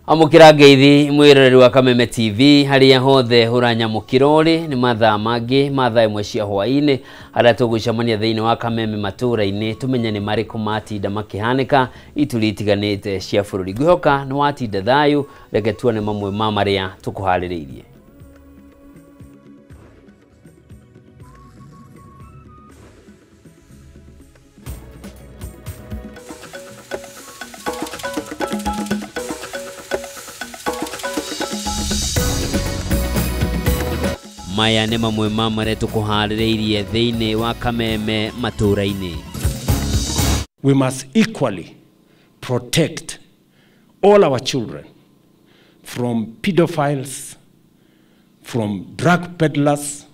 Amũkĩra ngeithi mwĩroreri wa Kameme TV harĩa hothe ũranyamũkĩra ũrĩ nĩ mathaa mangĩ ma thaa ĩmwe cia hwaĩ-inĩ harĩa tũgũcemania thĩinĩ wa Kameme matũũra-inĩ tũmenye nĩ marĩkũ matinda makĩhanĩka ituri itiganĩte cia bũrũri. Ngwĩhoka nĩ watinda thayũ, reke tuone mamwe ma marĩa tũkũharĩrĩirie. Maya nĩ mamwe ma marĩa tũkũharĩrĩirie thĩinĩ wa Kameme matũũra-inĩ. We must equally protect all our children from pedophiles, from drug peddlers,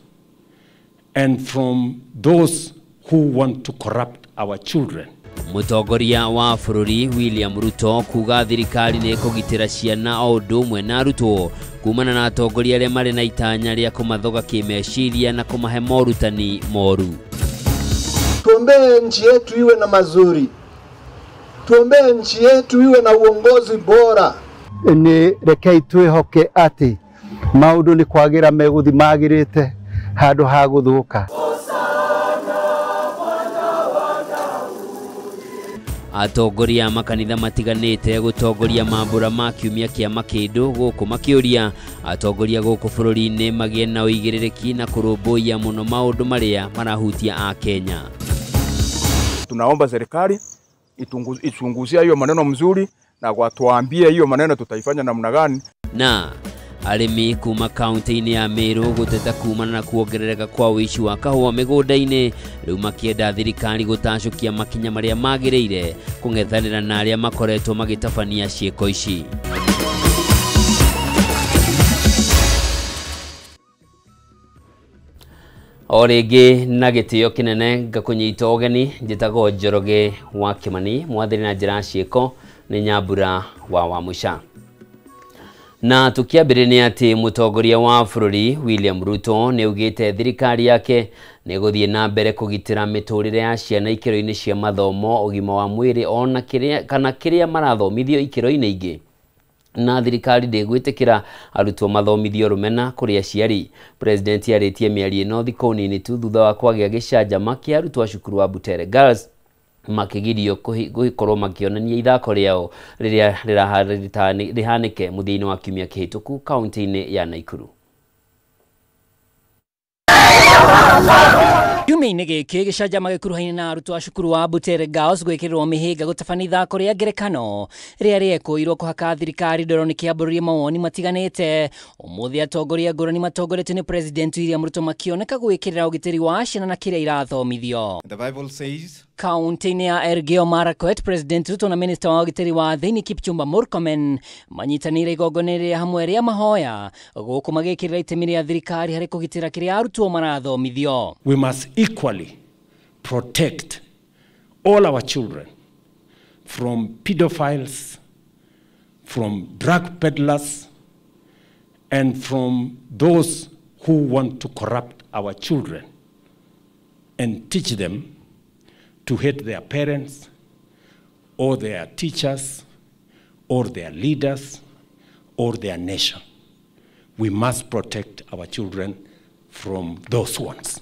and from those who want to corrupt our children. Mũtongoria wa bũrũri William Ruto kuga thirikari nĩ ĩkũgitĩra ciana o ũndũ ũmwe na arutwo kumana na atongoria arĩa marĩ na itanya rĩa kũmathoga kĩmeciria na kũmahe morutani moru. Tuombee nchi yetu iwe na mazuri, tuombee nchi yetu iwe na uongozi bora. Nĩ rekei twĩhoke atĩ maũndũ nĩ kwagĩra megũthiĩ magĩrĩte handũ ha gũthũka. Atongoria makanitha matiganĩte gũtongoria mambũra ma kiumia kĩa makĩndũ gũkũ makĩũria atongoria gũkũ bũrũri-inĩ magĩe na ũigĩrĩrĩki na kũrũmbũiya mũno maũndũ marĩa marahutia a Kenya. Tunaomba serikali ichunguzie hiyo maneno mzuri na watuambie hiyo maneno tutaifanya namna gani. Na arĩmi kuma kaunti-inĩ ya Meru gũteta kumana na kuongerereka kwa ũici wa kahũa mĩgũnda-inĩ rĩu makĩenda thirikari gũtacũkia makinya marĩa magĩrĩire kũng'ethanĩra na arĩa makoretwo magĩtabania ciĩko ici. O rĩngĩ na gĩtĩo kĩnene ngakũnyita ũgeni, njĩtagwo Njoroge wa Kĩmani, mwathĩri na njĩra ciĩko nĩ Nyambura wa Wamũca. Na tukiambĩrĩria nĩ atĩ mũtongoria wa bũrũri William Ruto nĩ augĩte thirikari yake nĩ ĩgũthiĩ na mbere kũgitĩra mĩtũrĩre ya ciana ikĩro-inĩ cia mathomo, ũgima wa mwĩrĩ ona kĩrĩa kana kĩrĩa marathomithio ikĩro-inĩ ingĩ, na thirikari ndĩgwĩtĩkĩra arutwo mathomithio rũmena kũrĩ aciari. President arĩtie mĩario ĩno thikũ nini tu thutha wa kwagĩa gĩcanjama kĩa arutwo a cukuru wa Butere Girls makigirio gũkorwo makĩonania ithako rĩao rĩrĩa rĩhanĩke mũthia-inĩ wa kiumia kĩhĩtũku kaunti-inĩ ya Naikuru. Kiumia-inĩ gĩkĩ gĩcanjama gĩkuruhaine na arutwo a cukuru wa Butere Girls gwĩkĩrĩrwo mĩhĩnga gũtabania ithako rĩa ngerekano rĩrĩa rĩekũirwo kũhaka thirikari ndoro nĩ kĩambũrũrie mawoni matiganĩte. Ũmũthĩ atongoria ngũrani matongoretio nĩ President William Ruto makĩoneka gwĩkĩrĩra ũgitĩri wa ciana na kĩrĩa irathomithio. The Bible says Kaunti-inĩ ya Elgeyo Marakwet, President Ruto na Minister wa ũgitĩri wa thĩinĩ Kipchumba Murkomen manyitanĩire igongona rĩa hamwe rĩa mahoya gũkũ magĩkĩrĩra itemi rĩa thirikari harĩ kũgitĩra kĩrĩa arutwo marathomithio. We must equally protect all our children from pedophiles, from drug peddlers, and from those who want to corrupt our children and teach them to hate their parents or their teachers or their leaders or their nation. We must protect our children from those ones.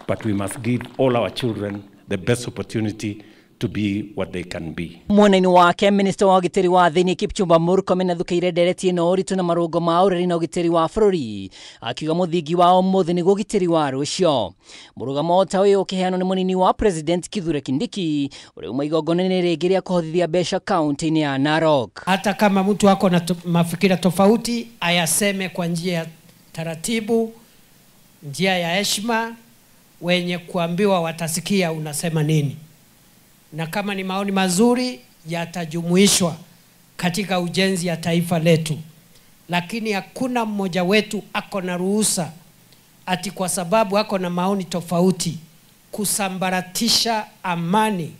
But we must give all our children the best opportunity to be what they can be. Mwena-inĩ wake Minister wa ũgitĩri wa thĩinĩ Kipchumba Murkomen athũkĩire ndereti ĩno ũritũ na marũngo ma ũreri na ũgitĩri wa bũrũri akiuga mũthingi wa ũmũthĩ nĩguo ũgitĩri wa rũciũ. Mũrũgamo ta ũyũ ũkĩheanwo nĩ mũnini wa President Kithure Kindiki ũrĩa uma igongona-inĩ rĩngĩ rĩa kũhothithia mbeca kaunti-inĩ ya Narok. Hata kama mtu ako na mafikira tofauti ayaseme kwa njia ya taratibu, njia ya heshima, wenye kuambiwa watasikia unasema nini. Na kama ni maoni mazuri yatajumuishwa katika ujenzi ya taifa letu. Lakini hakuna mmoja wetu ako na ruhusa ati kwa sababu ako na maoni tofauti kusambaratisha amani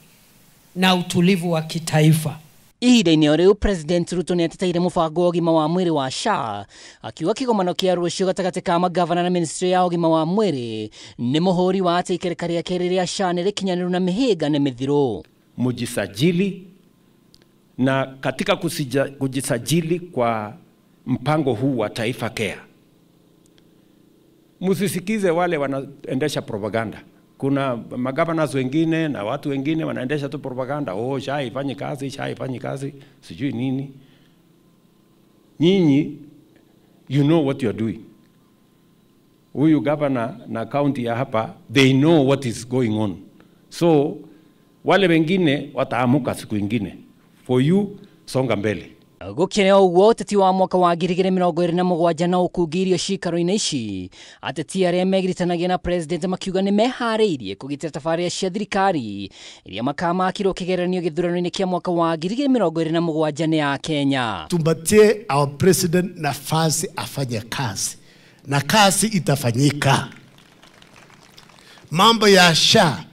na utulivu wa kitaifa. Ihinda-inĩ o rĩu President Ruto nĩateteire mũbango wa ũgima wa mwĩrĩ wa SHA akiuga kĩgomano kĩa rũciũ gatagatĩ ka magavana na ministry ya ũgima wa mwĩrĩ nĩ mũhũri wa atĩ ikereka rĩa kerĩ rĩa SHA nĩ rĩkinyanĩru na mĩhĩnga nĩ mĩthiru. Mujisajili Na katika kujisajili kwa mpango huu wa Taifa Care, msisikize wale wanaendesha propaganda. Kuna magavanas wengine na watu wengine wanaendesha tu propaganda. Oh, SHA haifanyi kazi, SHA haifanyi kazi, sijui nini. Nyinyi, you know what you are doing. Huyu governor na county ya hapa, they know what is going on. So, wale wengine wataamuka siku ingine. For you, songa mbele. Gũkĩrĩ o ũguo ũteti wa mwaka wa 2027 no ũkungĩirio ciikaro-inĩ ici. Ateti arĩa megiritanagia na president makiuga nĩ meharĩirie kũgitĩra tabarĩra cia thirikari iria makamakirwo kĩgeranio gĩthurano-inĩ kĩa mwaka wa 2027 nĩ ya Kenya. Tumpatie our president nafasi afanye kazi, na kazi itafanyika. Mambo ya SHA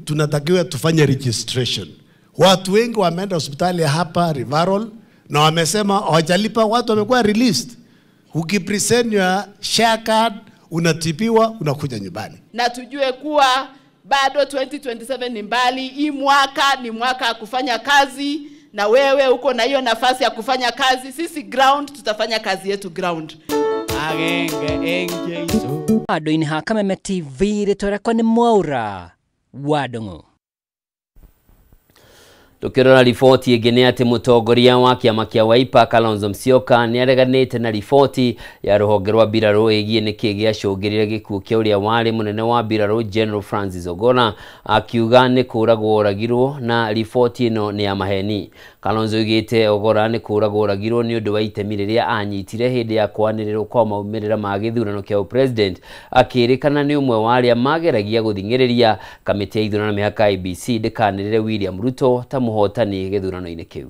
tunatakiwa tufanye registration. Watu wengi wameenda hospitali hapa Referral na wamesema hawajalipa, watu wamekuwa released. Ukipresent your SHA card unatibiwa, unakuja nyumbani. Na tujue kuwa bado 2027 ni mbali. Hii mwaka ni mwaka wa kufanya kazi, na wewe uko na hiyo nafasi ya kufanya kazi. Sisi ground tutafanya kazi yetu ground. Andũ-inĩ ha Kameme TV rĩtwa rĩakwa nĩ Mwaura wa Ndung'u. Tukirora riboti ĩngĩ nĩ atĩ mũtongoria wa kĩama kĩa Wiper Kalonzo Musyoka nĩ areganĩte na riboti ya rũhonge rwa mbirarũ ĩgiĩ nĩkĩ gĩacũngĩrĩire gĩkuũ kĩa ũrĩa warĩ mũnene wa mbirarũ General Francis Ogolla, akiuga nĩ kũragwo oragirwo na riboti ĩno nĩ ya maheni. Kalonzo oigĩte Ogolla nĩ kũragwo oragirwo nĩ ũndũ wa itemi rĩrĩa anyitire hĩndĩ ya kwanĩrĩrwo kwa maumĩrĩra ma gĩthurano kĩa ũpresident, akĩrĩkana nĩ ũmwe wa arĩa mageragia gũthing'ĩrĩria kamĩtĩ ya ithurano na mĩhaka IEBC ndĩkanĩrĩre William Ruto ta mũhotani gĩthurano-inĩ kĩu.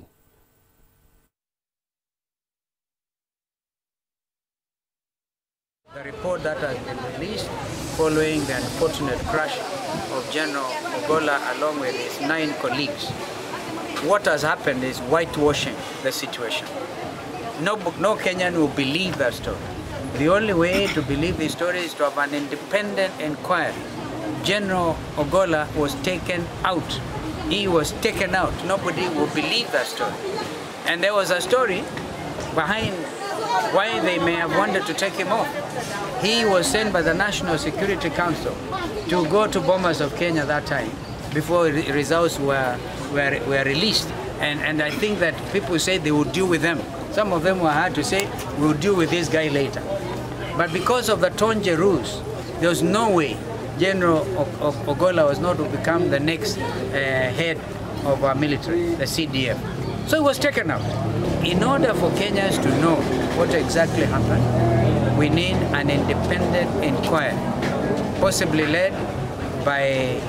The report that has been released following the unfortunate crash of General Ogolla along with his 9 colleagues. What has happened is whitewashing the situation. No Kenyan will believe that story. The only way to believe this story is to have an independent inquiry. General Ogolla was taken out. He was taken out. Nobody will believe that story. And there was a story behind why they may have wanted to take him off. He was sent by the National Security Council to go to Bomas of Kenya that time before results were released. And I think that people said they would deal with them. Some of them were hard to say, we'll deal with this guy later. But because of the Tonje rules, there was no way General Ogolla was not to become the next head of our military, the CDF. So he was taken out. In order for Kenyans to know what exactly happened, we need an independent inquiry, possibly led by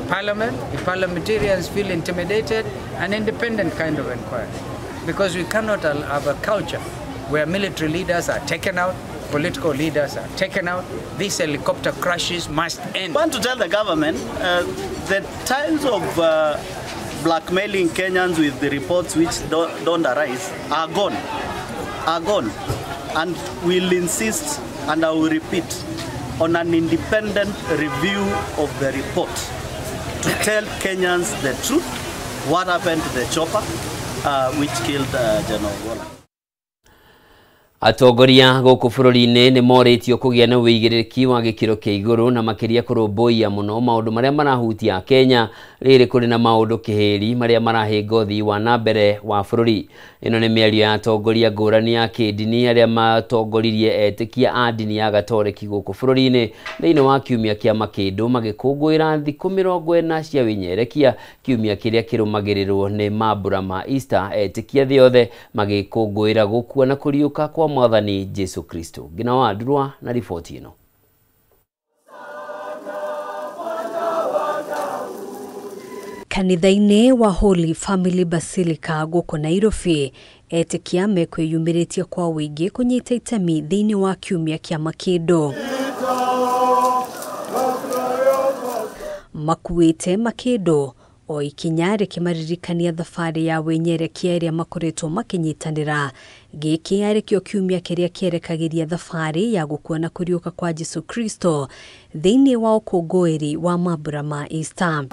Parliament. If parliamentarians feel intimidated, an independent kind of inquiry. Because we cannot have a culture where military leaders are taken out, political leaders are taken out. These helicopter crashes must end. I want to tell the government the times of blackmailing Kenyans with the reports which don't arise are gone, And we'll insist, and I will repeat, on an independent review of the report to tell Kenyans the truth, what happened to the chopper which killed General Ogolla. Atongoria gũkũ bũrũri-inĩ nĩ morĩtio kũgĩa na ũigĩrĩrĩki wa gĩkĩro kĩa igũrũ na makĩria kũrũmbũiya mũno maũndũ marĩa marahutia Kenya rĩrĩ kũrĩ na maũndũ kĩhĩri marĩa marahĩnga ũthii wa na mbere wa bũrũri. Ĩno nĩ mĩario ya atongoria ngũrani ya kĩndini arĩa matongoririe etĩkia a ndini ya Gatoreki gũkũ bũrũri-inĩ thĩinĩ wa kiumia kĩa Makĩndũ magĩkũngũĩra thikũ 40 cia wĩnyerekia, kiumia kĩrĩa kĩrũmagĩrĩrwo nĩ mambura ma Easter, etĩkia thĩ yothe magĩkũngũĩra gũkua na kũriũka kwa Mwathani Jesu Kristo. Ngina wa Ndurwa na riboti ĩno. Kanitha-inĩ wa Holy Family Basilica gũkũ Nairobi, etĩkia mekwĩyumĩrĩtie kwa ũingĩ kũnyita itemi thĩinĩ wa kiumia kĩa Makĩndũ. Makuĩte makĩndũ o ikinya rĩkĩmaririkania thabarĩ ya wĩnyerekia ĩrĩa makoretwo makĩnyitanĩra. Gĩkĩ arĩ kĩo kiumia kĩrĩa kĩerekagĩria thabarĩ ya gũkua na kũriũka kwa Jesu Kristo thĩinĩ wa ũkũngũĩri wa mambura ma Easter.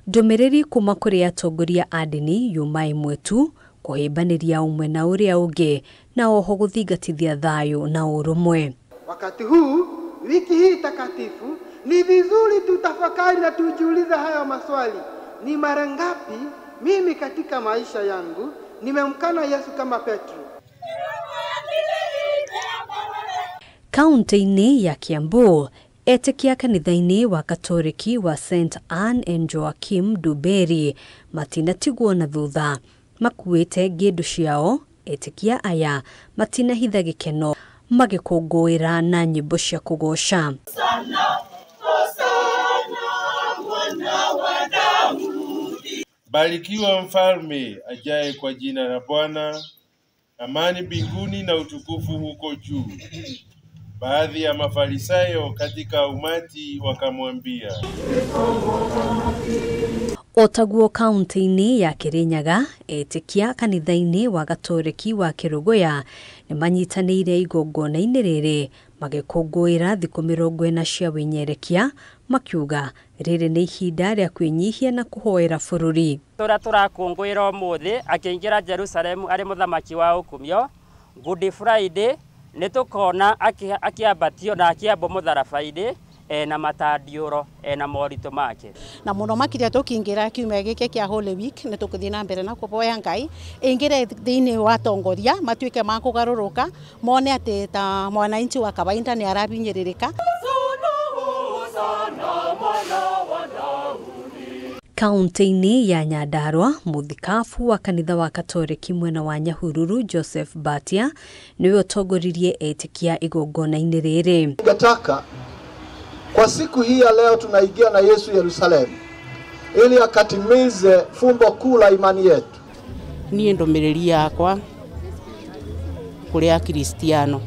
Ndũmĩrĩri kuma kũrĩ atongoria a ndini yuma ĩmwe tu, kũhĩmbanĩria ũmwe na ũrĩa ũngĩ, na oho gũthingatithia thayũ na ũrũmwe. Wakati huu, wiki hii takatifu, ni vizuri tutafakari na tujiulize haya maswali. Ni mara ngapi mimi katika maisha yangu nimemkana Yesu kama Petro? Kaunti-inĩ ya Kiambu, etĩkia kanitha-inĩ wa Katoliki wa St Anne and Joachim Duberi matinatigwo na thutha, makuĩte ngĩndũ ciao. Etĩkia aya matinahitha gĩkeno magĩkũngũĩra na nyĩmbo cia kũgooca. Barikiwa mfalme ajaye kwa jina la Bwana, amani mbinguni na utukufu huko juu. Baadhi ya Mafarisayo katika umati wakamwambia. Otaguo kaunti-inĩ ya Kirinyaga, etĩkia kanitha-inĩ wa Gatoreki wa Kĩrũgũya nĩmanyitanĩire igongona-inĩ rĩrĩ magĩkũngũĩra thikũ 40 cia wĩnyerekia, makiuga rĩrĩ nĩ ihinda rĩa kwĩnyihia na kũhoera bũrũri. Tũrĩa tũrakũngũĩra ũmũthĩ akĩingĩra Jerusalemu arĩ mũthamaki wa ũkumio, Good Friday nĩ tũkona akĩambatio na akĩambwo mũtharaba-inĩ ena matandiũro ena moritũ make. Na mũno makĩria tũkĩingĩra kiumia gĩkĩ kĩa Holy Week nĩ tũkũthiĩ na mbere na kũhoya Ngai ĩingĩre thĩinĩ wa atongoria matuĩke ma kũgarũrũka mone atĩ ta mwananchi wa kawaida nĩ arabinyĩrĩrĩka. Kaunti-inĩ ya Nyandarua, mũthikabu wa kanitha wa Katoliki mwena wa Nyahururu Joseph Batia nĩwe ũtongoririe etĩkia igongona-inĩ rĩrĩ. Ningetaka kwa siku hii ya leo tunaingia na Yesu Yerusalemu ili akatimize fumbo kuu la imani yetu. Niĩ ndũmĩrĩri yakwa kũrĩ Akristiano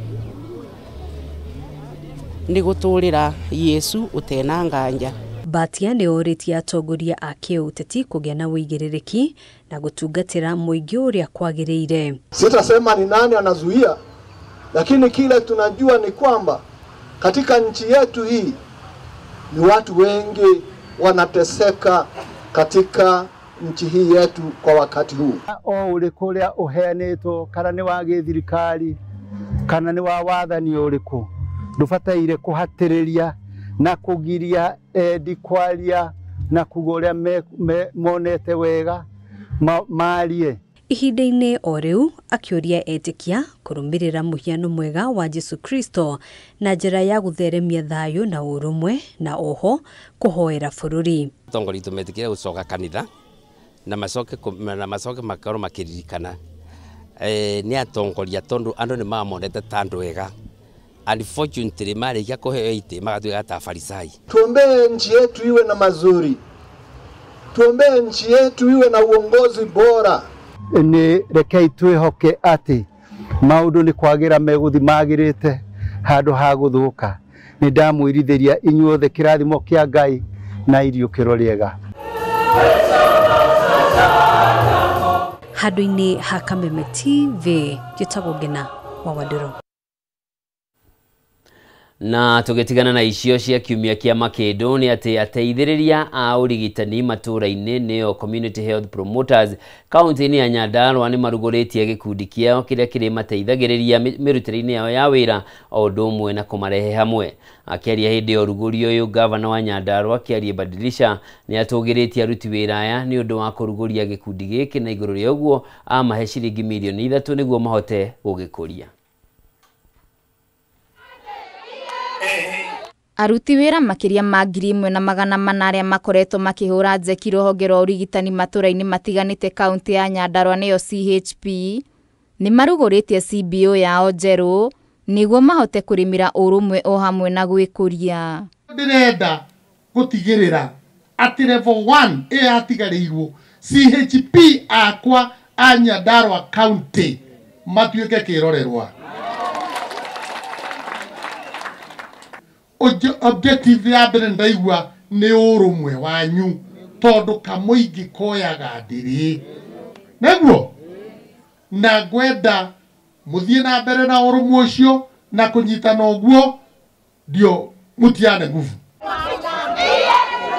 nĩ gũtũrĩra Yesu ũtena nganja. Batia nĩ orĩtie atongoria a kĩũteti kũgĩa na ũigĩrĩrĩki na gũtungatĩra mũingĩ ũrĩa kwagĩrĩire. Sitasema ni nani anazuia, lakini kile tunajua ni kwamba katika nchi yetu hii ni watu wengi wanateseka katika nchi hii yetu kwa wakati huu. O ũrĩkũ ũrĩa ũheanĩtwo kana nĩ wa gĩthirikari kana nĩ wa wathani ũrĩkũ, ndũbataire kũhatĩrĩria na kũgiria endi kwaria na kuga ũrĩa monete wega marie. Ihinda-inĩ o rĩu akĩũria etĩkia kũrũmĩrĩra mũhiano mwega wa Jesu Kristo na njĩra ya gũtheremia thayũ na ũrũmwe na oho kũhoera bũrũri. Atongoria aitũ metĩkĩre gũcoka kanitha na macoke makorwo makĩririkana nĩ atongoria tondũ andũ nĩ mamonete ta andũ ega. Unfortunately marĩkia kũheo itĩ magatuĩka ta Farisai. Tuombee nchi yetu iwe na mazuri, tuombee nchi yetu iwe na uongozi bora. Nĩ rekei twĩhoke atĩ maũndũ nĩ kwagĩra megũthiĩ magĩrĩte handũ ha gũthũka. Nĩ ndamwĩrithĩria inyuothe kĩrathimo kĩa Ngai na iriũkĩro rĩega. Handũ-inĩ ha Kameme TV, njĩtagwo Ngina wa Wandũrũ. Na tũgĩtigana na icio cia kiumia kĩa makĩndũ nĩ atĩ ateithĩrĩria a ũrigitani matũũra-inĩ nĩo Community Health Promoters kaunti-inĩ ya Nyandarua nĩ marugũrĩtie gĩkundi kĩao kĩrĩa kĩrĩmateithagĩrĩria mĩrutĩre-inĩ yao ya wĩra o ũndũ ũmwe na kũmarehe hamwe. Akĩaria hĩndĩ ya ũrugũri ũyũ, gavana wa Nyandarua Kĩarie Badilisha nĩ atũgĩrĩtie aruti wĩra aya nĩ ũndũ wa kũrugũria gĩkundi gĩkĩ na igũrũ rĩa ũguo amahe ciringi mirioni 3 nĩguo mahote gũgĩkũria. Aruti wĩra makĩria ma 1400 arĩa makoretwo makĩhũra njeki rũhonge rwa ũrigitani matũra-inĩ matiganĩte kaunti ya Nyandarua nĩyo CHP nĩ marugũrĩtie CBO yao njerũ nĩguo mahote kũrĩmĩra ũrũmwe o hamwe na gwĩkũria. Ndĩrenda gũtigĩrĩra atĩ level 1 ĩyo yatigarĩirwo CHP akwa a Nyandarua County matuĩke kĩrorerwa. Objective ya mbere ndaigua nĩ ũrũmwe wanyu tondũ kamũingĩ koyaga ndĩrĩ nĩguo, na ngwenda mũthiĩ na mbere na ũrũmwe ũcio na kũnyitana ũguo ndio mũtiane nguvu.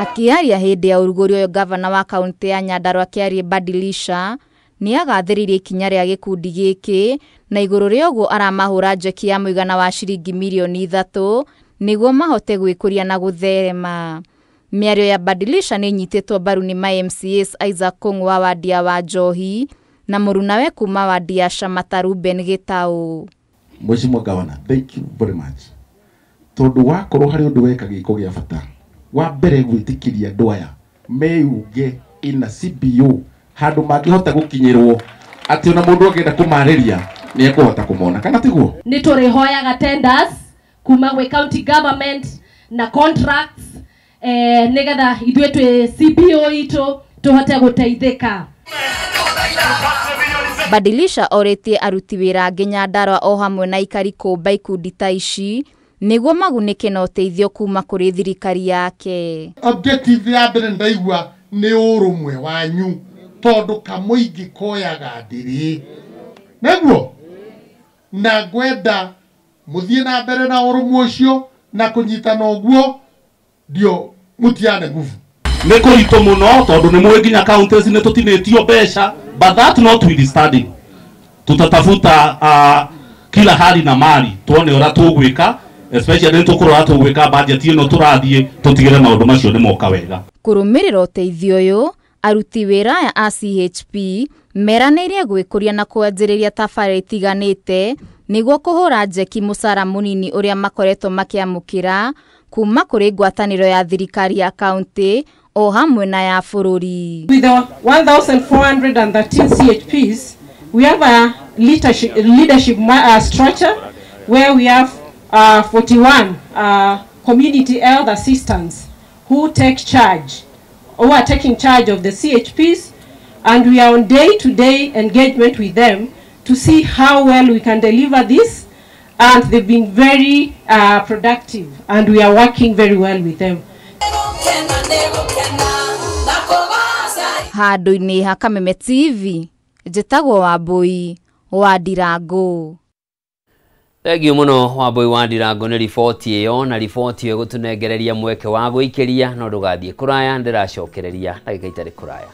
Akĩaria hĩndĩ ya ũrugũri ũyũ, gavana wa kaunti ya Nyandarua Kĩarie Badilisha nĩ agathĩrĩirie ikinya rĩa gĩkundi gĩkĩ na igũrũ rĩa ũguo aramahũra njeki ya mũigana wa ciringi mirioni 3 nĩguo mahote gwĩkũria na gũtherema. Mĩario ya Badilisha nĩ ĩnyitĩtwo mbaru nĩ ma MCAs Isaac Kũng'ũ wa wadi ya Wanjohi na mũrunawe kuma wadi ya Shamata Ruben Gĩtaũ. Mheshimiwa Governor, thank you very much. Tondu wakorwo harĩ ũndũ weka gĩko gĩa bata wa mbere gwĩtĩkĩria andũ aya meyunge ina CBO handũ mangĩhota gũkinyĩrwo atĩ ona mũndũ angĩenda kũmarĩria nĩ ekũhota kũmona, kana tiguo? Nĩ tũrĩhoyaga tenders kuma gwĩ county government na contracts nĩgetha ithuĩ twĩ CBO itũ tũhote gũteithĩka. Badilisha orĩtie aruti wĩra angĩ Nyandarua o hamwe na aikari kũmba ikundi ta ici nĩguo magunĩke na ũteithio kuma kũrĩ thirikari yake. Objective ya mbere ndaigua nĩ ũrũmwe wanyu tondũ kamũingĩ koyaga ndĩrĩ nĩguo, na ngwenda mũthiĩ na mbere na ũrũmwe ũcio na kũnyitana ũguo ndio mũtiane nguvu. Nĩ kũritũ mũno tondũ nĩ mũĩ nginya counties nĩ tũtinĩtio mbeca, but that notwithstanding tutatafuta kila hali na mali tuone ũrĩa tũgwĩka, especially tũkũrora tũgwĩka budget ĩno tũrathiĩ tũtigĩre maũndũ macio nĩ moka wega. Kũrũmĩrĩra ũteithio ũyũ, aruti wĩra aya a CHP meranĩirie gwĩkũria na kwanjĩrĩria tabarĩra itiganĩte nĩguo kũhũra njeki mũcara mũnini ũrĩa makoretwo makĩamũkĩra kuma kũrĩ ngwatanĩro ya thirikari ya kaunti o hamwe na ya bũrũri. With the 1,413 CHPs, we have a leadership structure where we have 41 community health assistants who take charge, who are taking charge of the CHPs, and we are on day-to-day engagement with them to see how well we can deliver this, and they've been very productive, and we are working very well with them. Handũ-inĩ ha Kameme TV, njĩtagwo Wambui wa Ndirango. Thengiũ mũno Wambui wa Ndirango nĩ riboti ĩyo, na riboti ĩyo gũtũnengereria mweke wa gũikĩria, no ndũgathiĩ kũraya, ndĩracokereria ndagĩka itarĩ kũraya.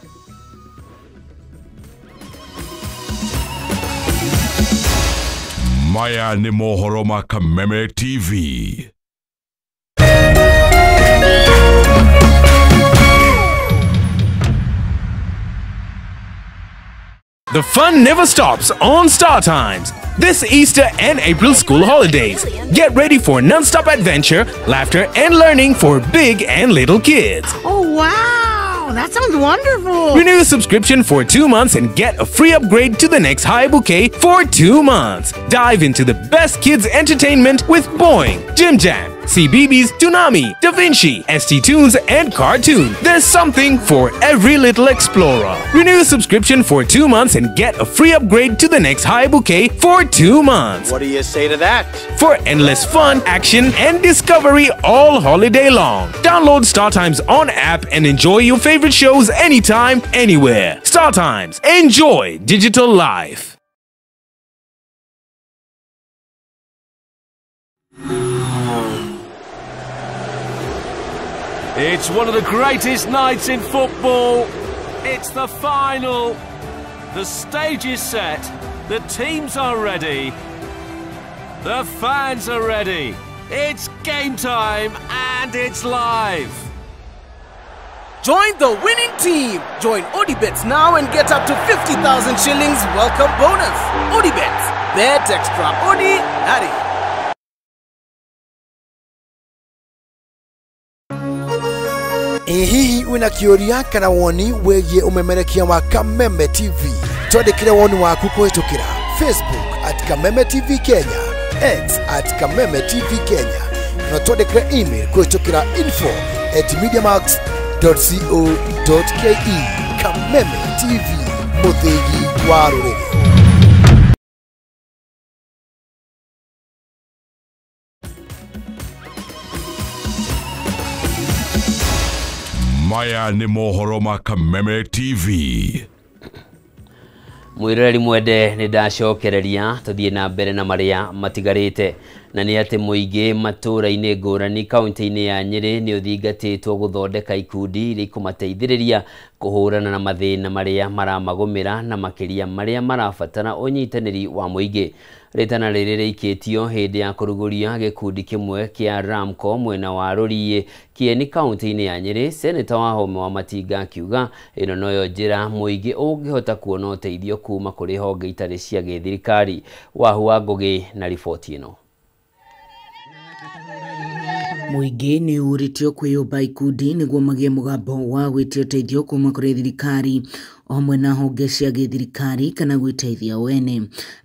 Maya nĩ mohoro ma Kameme TV. The fun never stops on Star Times. This Easter and April school holidays, get ready for non-stop adventure, laughter, and learning for big and little kids. Oh, wow! That sounds wonderful! Renew your subscription for 2 months and get a free upgrade to the next high bouquet for 2 months. Dive into the best kids entertainment with Boeing, Jim Jam, CBeebies, Toonami, Da Vinci, ST Tunes, and Cartoon. There's something for every little explorer. Renew your subscription for 2 months and get a free upgrade to the next high bouquet for 2 months. What do you say to that? For endless fun, action, and discovery all holiday long. Download Star Times on app and enjoy your favorite shows anytime, anywhere. Star Times. Enjoy digital life. It's one of the greatest nights in football. It's the final. The stage is set. The teams are ready. The fans are ready. It's game time and it's live. Join the winning team. Join Odibets now and get up to 50,000 shillings welcome bonus. Odibets, bet extraordinary. Ĩ hihi wĩna kĩũria kana woni wĩgiĩ ũmemerekia wa Kameme TV? Twandĩkĩre woni waku kũhĩtũkĩra Facebook at Kameme TV Kenya, X at Kameme TV Kenya, na twandĩkĩre email kũhĩtũkĩra info@mediamax.co.ke. Kameme TV, mũthĩgi wa rũrĩrĩ. Maya nĩ mohoro ma Kameme TV. Mwiroreri mwende nĩ ndacokereria, tũthiĩ na mbere na marĩa matigarĩte. Na nĩ atĩ mũingĩ matũũra-inĩ ngũrani kaunti-inĩ ya Nyĩrĩ nĩ ũthingatĩtwo gũthondeka ikundi iria ikũmateithĩrĩria kũhũrana na mathĩna marĩa maramagũmĩra na makĩria marĩa marabatara ũnyitanĩri wa mũingĩ. Rĩtana rĩrĩ rĩikĩtio hĩndĩ ya kũrugũria gĩkundi kĩmwe kĩa Ramco mwena wa Rũriĩ Kieni kaunti-inĩ ya Nyĩrĩ. Seneta Wahome wa Matinga akiuga ĩno noyo njĩra mũingĩ ũngĩhota kuona ũteithio kuma kũrĩ honge itarĩ cia gĩthirikari. Wahu wa Ngũgĩ na riboti ĩno. Mũingĩ nĩ ũrĩtio kwĩyũmba ikundi nĩguo magĩe mũgambo wa gwĩtia ũteithio kuma kũrĩ thirikari o hamwe na honge cia gĩthirikari kana gwĩteithia wene.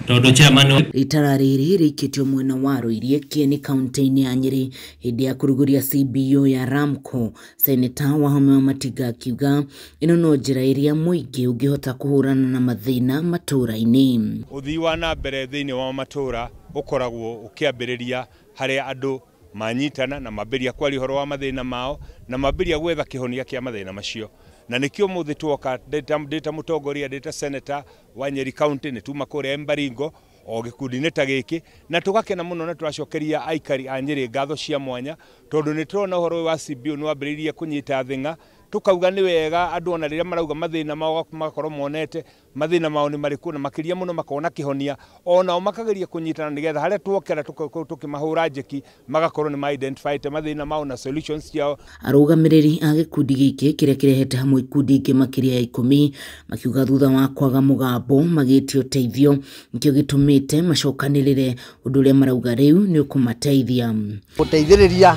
Tondũ chairman Itara rĩrĩ rĩikĩtio mwena wa Rũiriĩ Kieni kaunti-inĩ ya Nyĩrĩ hĩndĩ ya kũrugũria CBO ya Ramco. Seneta Wahome wa Matinga akiuga ĩno no njĩra ĩrĩa mũingĩ ũngĩhota kũhũrana na mathĩna matũũra-inĩ. Ũthii wa na mbere thĩinĩ wa matũũra ũkoragwo ũkĩambĩrĩria harĩa andũ manyitana na mambĩrĩria kwaria ũhoro wa mathĩna mao na mambĩrĩria gwetha kĩhonia kĩa mathĩna macio. Na nĩkĩo ũmũthĩ tuoka ndĩ ta mũtongoria, ndĩ ta senator wa Nyeri County, nĩ tuma kũrĩa Embaringo o gĩkundi-inĩ ta gĩkĩ, na tũgakena mũno na tũracokeria aikari a Nyeri ngatho cia mwanya tondũ nĩ tũrona ũhoro ũyũ wa CBO nĩ wambĩrĩirie kũnyita thing'a. Tukauga nĩ wega andũ ona rĩrĩa marauga mathĩna mao magakorwo monete mathĩna mao nĩ marĩkũ na makĩria mũno makona kĩhonia, onao makageria kũnyitana nĩgetha harĩa tuokera tũkĩmahũra njeki magakorwo nĩ ma-identify mathĩna mao na solutions ciao. Arũgamĩrĩri a gĩkundi gĩkĩ kĩrĩa kĩrehete hamwe ikundi ingĩ makĩria ya 10 makiuga thutha wa kwaga mũgambo magĩtie ũteithio nĩkĩo gĩtũmĩte macokanĩrĩre, ũndũ ũrĩa marauga rĩu nĩ ũkũmateithia gũteithĩrĩria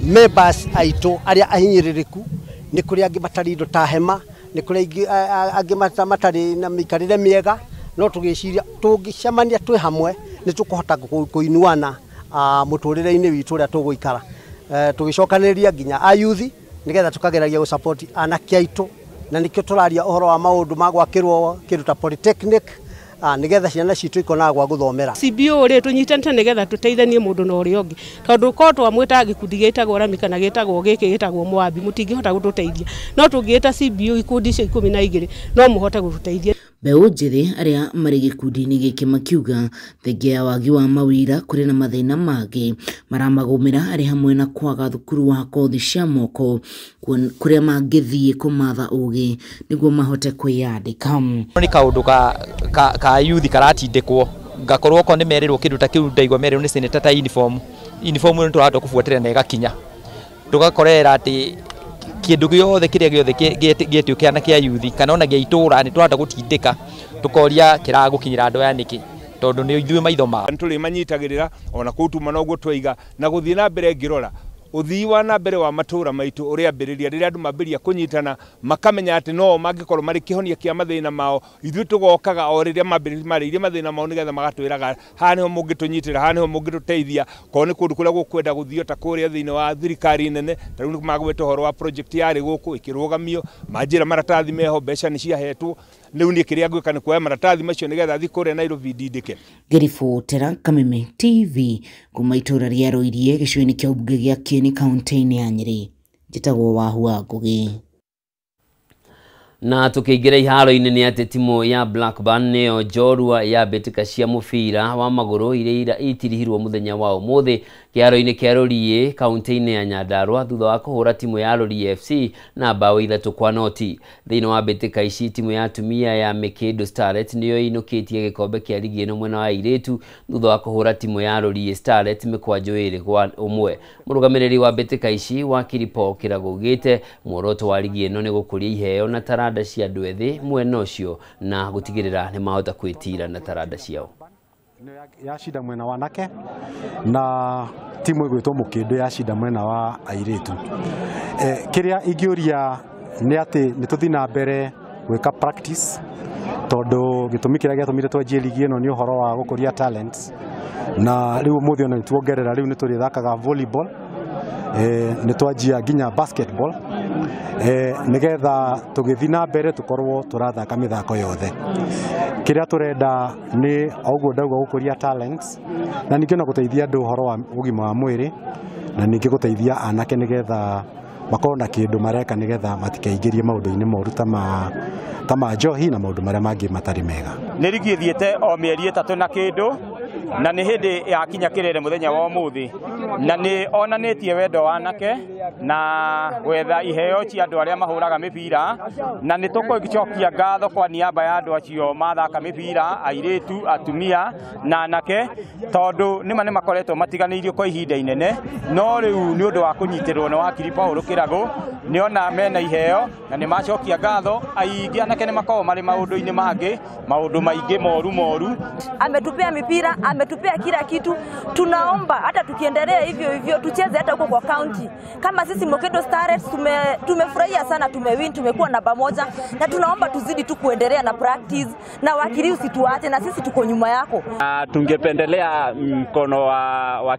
members aitũ arĩa ahinyĩrĩrĩku. Nĩ kũrĩ angĩ matarĩ indo ta hema, nĩ kũrĩ angĩ matarĩ na mĩikarĩre mĩega, no tũgĩciria tũngĩcemania twĩ hamwe nĩ tũkũhota kũinuana mũtũrĩre-inĩ witũ ũrĩa tũgũikara. Tũgĩcokanĩrĩria nginya ayuthi nĩgetha tũkageragia gũsupport anake aitũ, na nĩkĩo tũraria ũhoro wa maũndũ ma gwakĩrwo kĩndũ ta polytechnic nĩgetha ciana citũ ikonaga gwa gũthomera. CBO rĩ tũnyitanĩte nĩgetha tũteithanie mũndũ na ũrĩa ũngĩ, tondũ korwo twamwĩtaga gĩkundi gĩtagwo Rami kana gĩtagwo gĩkĩ gĩtagwo Mwambi mũtingĩhota gũtũteithia, no tũngĩĩta CBO ikundi icio 12 no mũhote gũtũteithia. Mbeũ njĩthĩ arĩa marĩ gĩkundi-inĩ gĩkĩ makiuga thengia ya wagi wa mawĩra kũrĩ na mathĩna mangĩ maramagũmĩra arĩ hamwe na kwaga thukuru wa kothi cia moko kũrĩa mangĩthiĩ kũmatha ũgĩ nĩguo mahote kwĩyandĩka. Nĩ kaũndũ ka youth karatindĩkwo ngakorwo okorwo nĩ merĩrwo kĩndũ ta kĩu ndaigua merĩrwo nĩ senator ta uniform ĩno tũrahota kũbuatĩrĩra na ĩgakinya tũgakorera atĩ kĩndũ gĩothe kĩrĩa gĩothe gĩetio kĩana kĩa youth kana ona gĩa itũra nĩ tũrahota gũtindĩka tũkoria kĩragũkinyĩra andũ aya nĩkĩ tondũ nĩ ithuĩ maitho mao. Nĩ tũrĩmanyitagĩrĩra ona kũu tuma noguo twaiga na gũthiĩ na mbere ngĩrora ũthii wa na mbere wa matũũra maitũ ũrĩambĩrĩria rĩrĩa andũ mambĩrĩria kũnyitana makamenya atĩ no mangĩkorwo marĩ kĩhonia kĩa mathĩna mao, ithuĩ tũgokaga o rĩrĩa marĩirie mathĩna mao nĩgetha magatwĩraga haha nĩho mũngĩtũnyitĩra, haha nĩho mũngĩtũteithia, korwo nĩ kũndũ kũrĩa gũkwenda gũthio ta kũrĩa thĩinĩ wa thirikari nene. Ta rĩu nĩ magweta ũhoro wa project yarĩ gũkũ ĩkĩrũgamio, manjĩra maratathi meho, mbeca nĩ ciahetwo, rĩu niĩ kĩrĩa ngwĩka nĩ kuoya maratathi macio nĩgetha thiĩ kũrĩa Nairobi ndindĩke. Ngĩribotera Kameme TV kuma itũũra rĩa Rũiriĩ gĩcigo-inĩ kĩa mbunge gĩa Kieni kaunti-inĩ ya Nyĩrĩ, njĩtagwo Wahu wa Ngũgĩ. Na tukiingira iharo-inĩ nĩ atĩ timu ya Blackburn nĩyo njorua ya mbĩtĩka cia mũbira wa magũrũ iria itirihirwo mũthenya wa ũmũthĩ kĩharo-inĩ kĩa Rũriĩ kaunti-inĩ ya Nyandarua thutha wa kũhũra timu ya Rũriĩ FC na mbaũ 3-0. Thĩinĩ wa mbĩtĩka ici timu ya atumia ya Mĩkĩndũ Starlet nĩyo ĩinũkĩtie gĩkombe kĩa ligi ĩno mwena wa airĩtu thutha wa kũhũra timu ya Rũriĩ Starlet mĩkwanjo 2-1. Mũrũgamĩrĩri wa mbĩtĩka ici Wakiri Paul Kĩrago augĩte muoroto wa ligi ĩno nĩ gũkũria iheo na taranda cia andũ ethĩ mwena ũcio na gũtigĩrĩra nĩ mahota kwĩtira na taranda ciao. Ya shida mwena wa anake na timu ĩgwĩtwo Mũkĩndũ ya shida mwena wa airĩtu. Kĩrĩa ingĩũria nĩ atĩ nĩ tũthiĩ na mbere gwĩka practice tondũ gĩtũmi kĩrĩa gĩatũmire twanjie ligi ĩno nĩ ũhoro wa gũkũria talents, na rĩu ũmũthĩ ona nĩ tuongerera, rĩu nĩ tũrĩthakaga volleyball, nĩ twanjia nginya basketball, nĩgetha tũgĩthiĩ na mbere tũkorwo tũrathaka mĩthako yothe. Kĩrĩa tũrenda nĩ o ũguo ndauga gũkũria talents na ningĩ ona gũteithia andũ ũhoro wa ũgima wa mwĩrĩ na ningĩ gũteithia anake nĩgetha makorwo na kĩndũ mareka nĩgetha matikeingĩrie maũndũ-inĩ moru ta ma njohi na maũndũ marĩa mangĩ matarĩ mega. Nĩ rigi ĩthiĩte o mĩeri 3 na kĩndũ Na nĩ hĩndĩ yakinya kĩrere mũthenya wa ũmũthĩ, na nĩ onanĩtie wendo wa anake na gwetha iheo cia andũ arĩa mahũraga mĩbira, na nĩ tũkũcokia ngatho kwa niaba ya andũ acio mathaka mĩbira, airĩtu, atumia na anake, tondũ nĩma nĩ makoretwo matiganĩirio kwa ihinda inene, no rĩu nĩ ũndũ wa kũnyitĩrĩrwo nĩ wakiri Paul Kĩragũ nĩona mena iheo na nĩ macokia ngatho. Aingĩ anake nĩ makoragwo marĩ maũndũ-inĩ mangĩ, maũndũ maingĩ moru moru. Ametupea mipira, ametupea kila kitu. Tunaomba hata tukiendelea hivyo hivyo tucheze hata huko kwa county. Kama sisi Mokedo Starlets tumefurahia sana, tumewin, tumekuwa namba moja, na tunaomba tuzidi tu kuendelea na practice, na wakili usituache, na sisi tuko nyuma yako. Tungependelea mkono wa